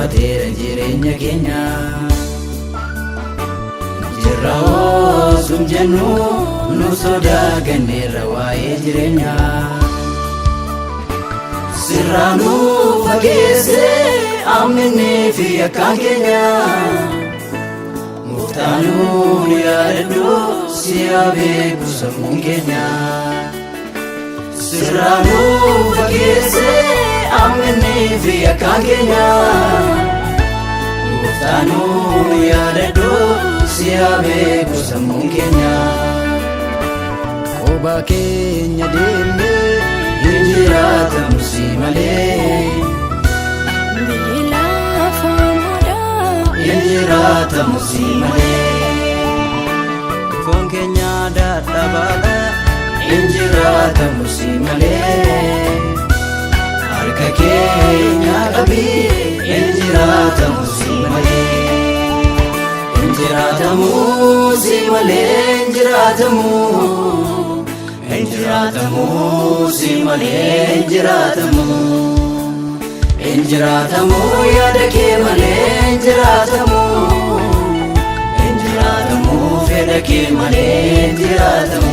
Tuffateera jireenya keenya. Jirra osum jennu nu sodaa ganneerra waa'ee jireenya. Sirraa nu fageesse amminni fi akkaan keenya. Gooftaanuu nu yaadadhu si haa beeku sammuun keenya. Sirraa nu fageesse amminni fi akkaan keenya. Gooftaanuu nu yaadadhu si haa beeku sammuun keenya. Qobaa keenya deemnee hin jiraatamu si malee. Hin jiraatamu si malee. Foon keenya dadhabaadha. Hin jiraatamu si malee. Harka keenya qabii hin jiraatamu si malee. Hin jiraatamu si malee hin jiraatamu. Hin jiraatamu si malee hin jiraatamu. Hin jiraatamu yaada kee malee hin jiraatamu. Hin jiraatamu fedha kee malee hin jiraatamu.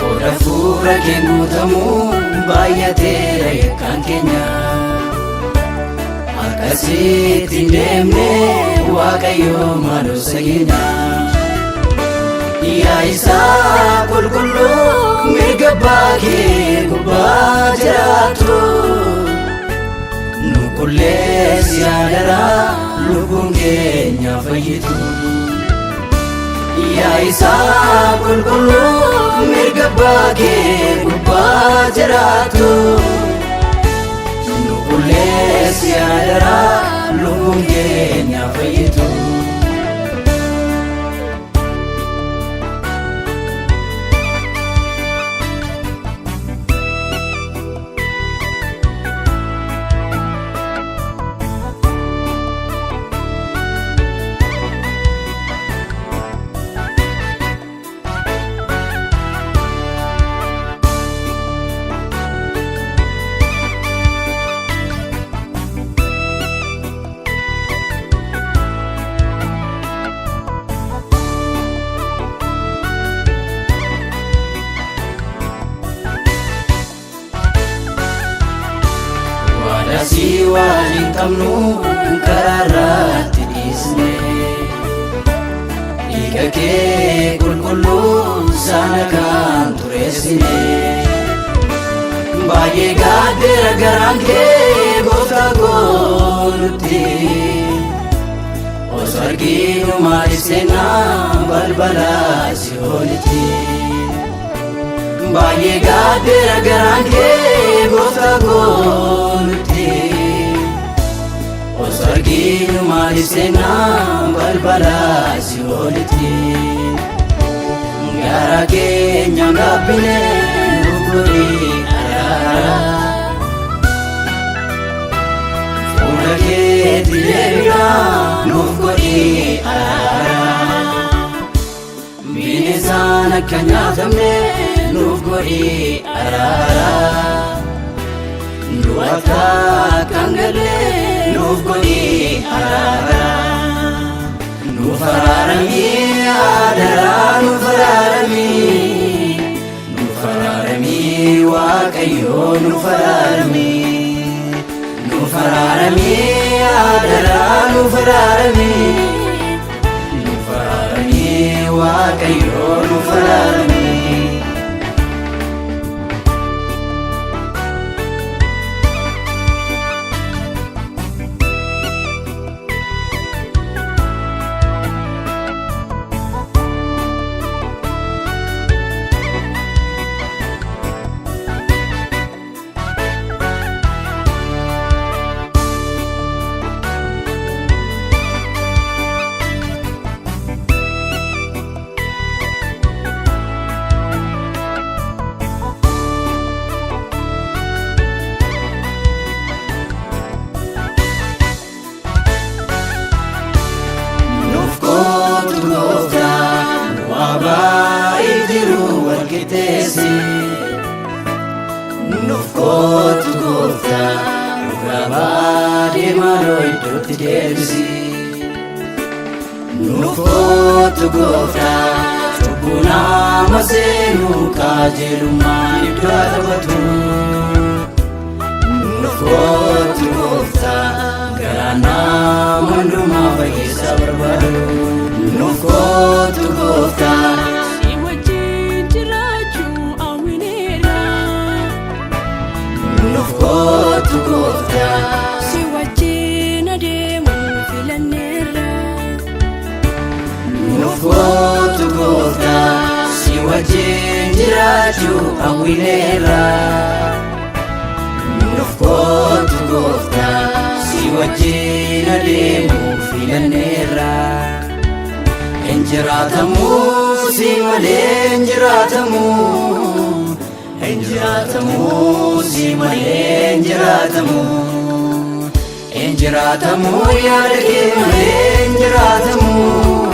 Qooda fuula kee guutamuu baay'ateera yakkaan keenya. Akkasitti hin deemne Waaqayyo maaloo sageenya. Yaa isaa qulqulluu mirga abbaa kee gubbaa jiraattu. Nu qulleessi yaadaraa lubbuun keenya fayyitu. Yaa isaa qulqulluu mirga abbaa kee gubbaa jiraattu. Nu qulleessi yaadaraa lubbuun keenya fayyitu. Waadaa si waliin qabnu karaa irratti dhiisne. Dhiiga kee qulqulluu sana kan tureessine. Baay'ee gaaddeera garaan kee gooftaa koo nutti. Osoo arginu maaliif seenaa balbala si'oolitti. Baay'ee gaaddeera garaan kee gooftaa koo nutti. Osoo arginu maaliif seenaa balbala si'oolitti. Gara keenya gaabbine nuuf godhi araara. Fuula keetti deebinaa nuuf godhi araara. Bineensaan akka nyaatamne nuuf godhi araara. Nu akka kan galle nuuf godhi araara. Nuuf araaramii adaraa nuuf araaramii. Nuuf araaramii Waaqayyoo nuuf araaramii. Nuuf araaramii adaraa nuuf araaramii. Nuuf araaramii Waaqayyoo nuuf araaramii. karaatti deebisi. Nuuf kootu gooftaa, cubbuu nama seenuu qajeelummaan iddoo taphatu. Nuuf kootu gooftaa, garaa nama hundumaa fayyisa barbaadu. Nuuf kootu gooftaa. Si wajjin jiraachuu hawwineerra. Nuuf kootu gooftaa. Si wajjin adeemuu filanneerra. Nuuf kootu gooftaa, si wajjin jiraachuu hawwineerra. Nuuf kootu gooftaa, si wajjin adeemuu filanneerra. Hin jiraatamuu si malee, hin jiraatamuu. Hin jiraatamuu si malee, hin jiraatamuu. Hin jiraatamuu yaada kee malee, hin jiraatamuu.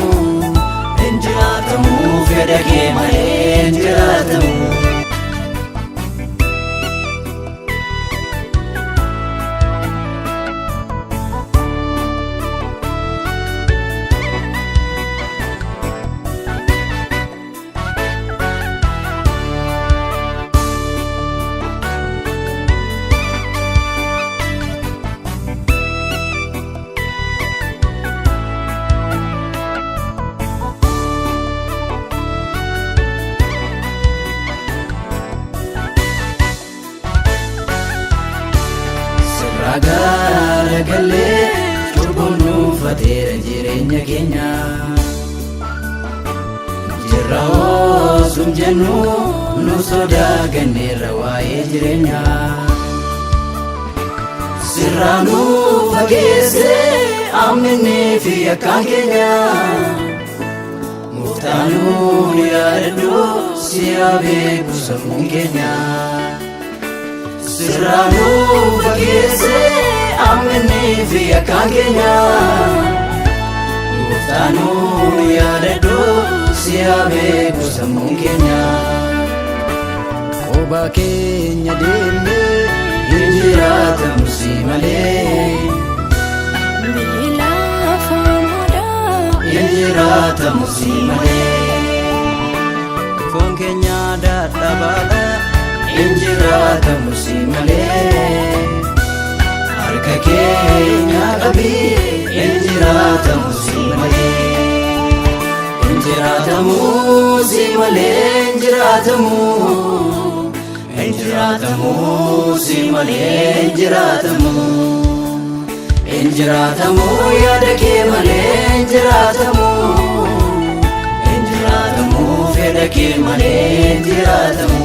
Hin jiraatamuu fedha kee malee, hin jiraatamuu. Sirraa garagallee cubbuun nuufateera jireenya keenya. Jirra osum jennu nu sodaa ganneerra waa'ee jireenya. Sirraa nu fageesse amminnii fi akkaan keenya. Gooftaanuu nu yaadadhu, si haa beeku sammuun keenya. Sirraa nu fageesse amminnii fi akkaan keenya. Gooftaanuu nu yaadadhu, si haa beeku sammuun keenya. Qobaa keenya deemnee hin jiraatamu si malee. Biyyi lafaa hamaadha. Hin jiraatamu si malee. Foon keenya dadhabaadha. Hin jiraatamu si malee. Harka keenya qabii, hin jiraatamu si malee. Hin jiraatamu si malee, hin jiraatamu. Hin jiraatamu si malee, hin jiraatamu. Hin jiraatamu yaada kee malee, hin jiraatamu. Hin jiraatamu fedha kee malee, hin jiraatamu.